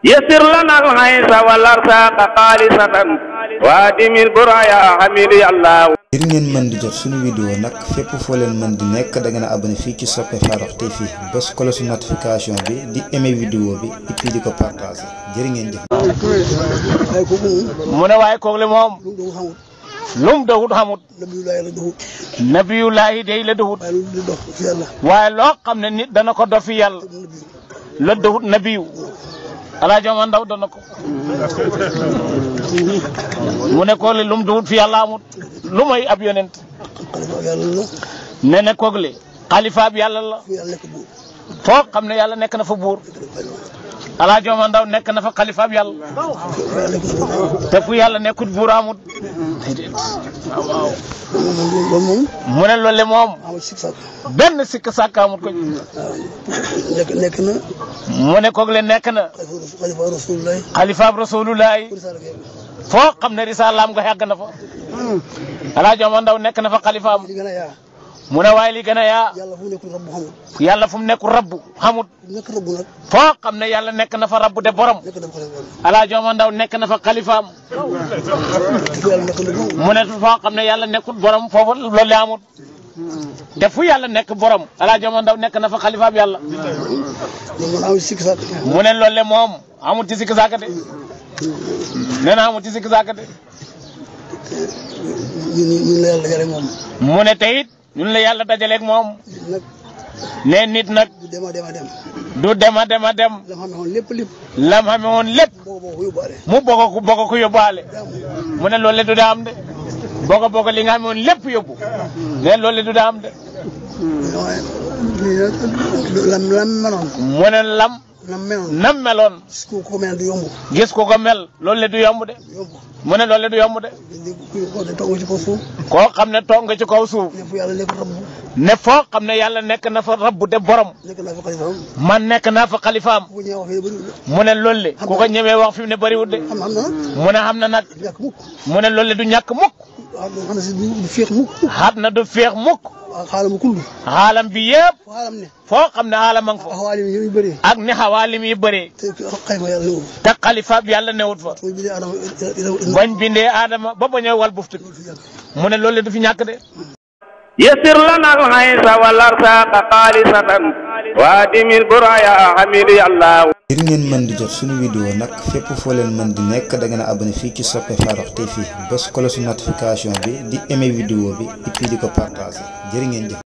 يسر لنا الغيث والارزاق خالصة وادم البرايا حميد الله. ngir ngeen mën di jot suñu vidéo nag fépp foo leen mën di nekk da ngeen a abonné fii ci Sope Farokh TV bës cloche notification bi di aimer vidéo bi et puis di ko partager jërë ngeen jëf. mu ne waaye kooku le moom lum dawut xamut nabiyullaahi day la dawut waaye loo xam ne nit dana ko dof fi yàlla la dawut nabiyu Alaaji Omar Ndaw dana ko mu ne kooku le lum dawut fi yàlla amut lu may ab yonent ne kooku le xalifa bi yàlla la foo xam ne yàlla nekk na fa buur Alaaji Omar Ndaw nekk na fa xalifa bi yàlla te fu yàlla nekkut buur amut mu ne loolu moom benn sikk sàkk amut ko nekk na mu ne kooku le nekk na xalifa rasulullahi foo xam ne risalaam nga yàgg na fa Alaaji Omar Ndaw nekk na fa xalifaam mu ne waaye li gën a yaa yàlla fu mu nekkul rabbu xamut foo xam ne yàlla nekk na fa rabbu de borom Alaaji Omar Ndaw nekk na fa xalifaam mu ne foo xam ne yàlla nekkul borom foofu loolu amut te fu yàlla nekk borom Alaaji Omar Ndaw nekk na fa xalifaam yàlla mu ne loolu moom amut ci sikki saaka de nee na amut ci sikki saaka de mu ne teyit ñun la yàlla dajaleeg moom ne nit nag du dema dem lam xame woon lépp mu bëgg ko yóbbaale mu ne loolu du daa am de bëgg li nga xame woon lépp yóbbu ne loolu du daa am de mu ne nam meloon gis ko mel loolu du yomb de mu ne loolu du yomb de koo xam ne toog nga ci kaw suuf ne foo xam ne yàlla nekk na fa rabbu de borom man nekk naa fa xalifaam mu ne loolu le ku ko ñëwee wax fi mu ne bëriwut de mu ne xam na nag mu ne loolu le du ñàkk mukk xat na du féex mukk xaalam bi yëpp foo xam ne xaalam a ngi fa ak ni xawaalim yi bëree te xalifa bi yàlla newut fa bañ bindee Adama ba bañoo wal buftu mu ne loolu du fi ñàkk de يسر لنا الغيث والارزاق خالصة وادم البرايا حميد الله. ngir ngeen mën di jot suñu vidéo nag fépp foo leen mën di nekk da ngeen a abonné fii ci Sope Farokh TV bës cloche notification bi di aimer vidéo bi et puis di ko partager jërë ngeen jëf.